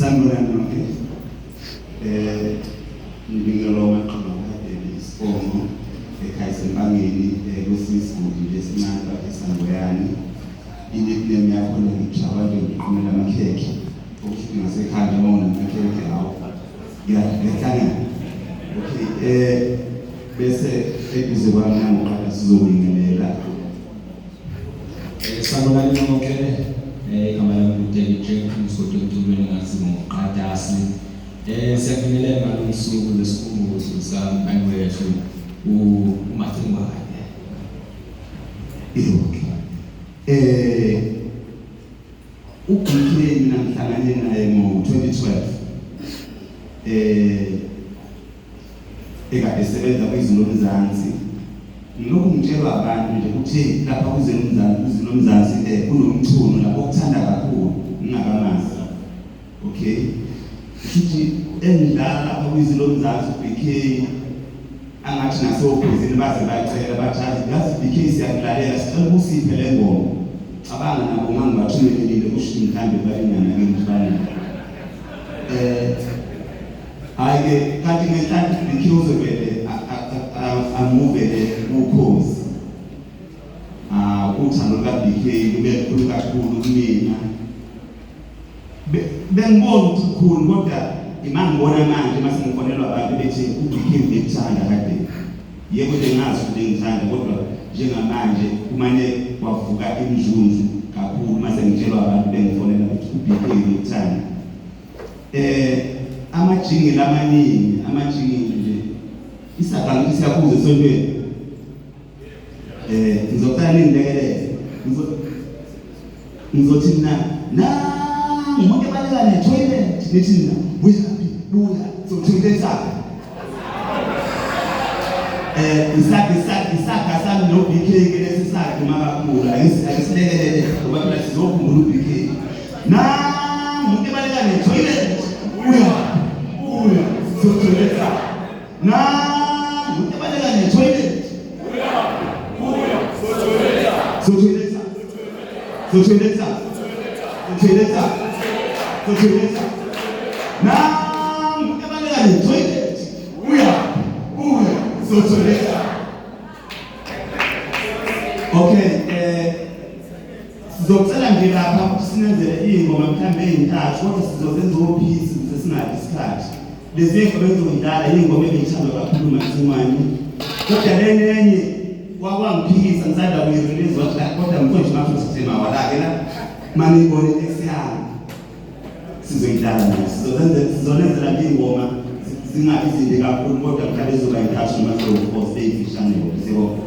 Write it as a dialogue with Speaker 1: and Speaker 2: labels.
Speaker 1: Sanibonani nonke. Ngibingelela uMaqhuba Mhadebe isibongo ekhaya sempangeni kwesinye isigodi nje esincane lapha eSangoyani. I-nickname yakhona ngijaba nje ngiqhumela amakhekhe. Okusho ukuthi ngasekhaya njengoba unamakhekhe awu. Ngiyahlangana. Okay, bese eduze kwami nangoqala sizobingelela.
Speaker 2: Sanibonani nonke. Igama lami nguDavid Jenkins kodwa emculweni ngazi ngoQatasi. Siyabingelela ngalolu suku lwesikhumbuzo sikamngani wethu uMacingwane.
Speaker 1: Okay. UBK mina ngihlangane naye ngo-2012 ekade esebenza kwiZwi loMzansi. Ngilokhu ngitshelwa abantu nje ukuthi lapha kwiZwi loMzansi, kwiZwi loMzansi kunomchuno lapho okuthanda kakhulu ngingakamazi. Okay. Kushuthi engidlala lapha kwiZwi loMzansi uBK angathi nasokhozini baze bacela bathi yazi BK siyakulalela sicela ukusiphe le ngoma. Cabanga nabo ngangibathumelelile kusho mhlambe balingana kimi ukuthi balingana. Hayi ke kanti ngenhlanhla uBK uzovele amuvele ukhozi. Ah uthando luka BK lube lukhulu kakhulu kumina. Bengibona ukuthi kukhulu kodwa ima ngibona manje mase ngifonelwa abantu bethi uBK ngikuthanda kade. Yebo nje ngazi ukuthi ngithanda kodwa njengamanje kumane kwavuka imizunzu kakhulu mase ngitshelwa abantu bengifonela ukuthi uBK ngikuthanda. Amajingili amaningi, amajingili nje isaga ngithi siyabuza esontweni. Ngizocela ningilekelele. Ngizothi mina nangu umuntu ebaleka ne-toilet nithi nina buyaphi buya so-toilet sakhe. Isaga isaga isaga sami no BK ke lesi saduma kakhulu akisilekelele ngoba phela sizokhumbula uBK. Nangu umuntu ebaleka ne-toilet buya buya so-toilet sakhe. Nangu umuntu ebaleka ne-toilet
Speaker 3: buya buya so-toilet sakhe.
Speaker 1: So-toilet sakhe. So-toilet sakhe. So-toilet sakhe. So-toilet sakhe. Nangu umuntu ebaleka ne-toilet buya buya so-toilet sakhe. Okay, sizocela nje lapha ukuthi sinenzele iy'ngoma mhlawumbe ey'ntathu kodwa sizozenza ophisi ukuze singabi isikhathi. Lezi ngoma engizodlala iy'ngoma ebeyithandwa kakhulu Macingwane. Kodwa lena enye wakwangiphikisa ngisanda kuyirelease wathi la kodwa mfowethu ngathi uthi mawala-ke la maniyibone esiyami sizoyidlala nayo sizonenzela iy'ngoma zingabi zinde kakhulu kodwa mhlawumbe zizoba yintathu noma zizowu-four zibe yimfishane sibonga.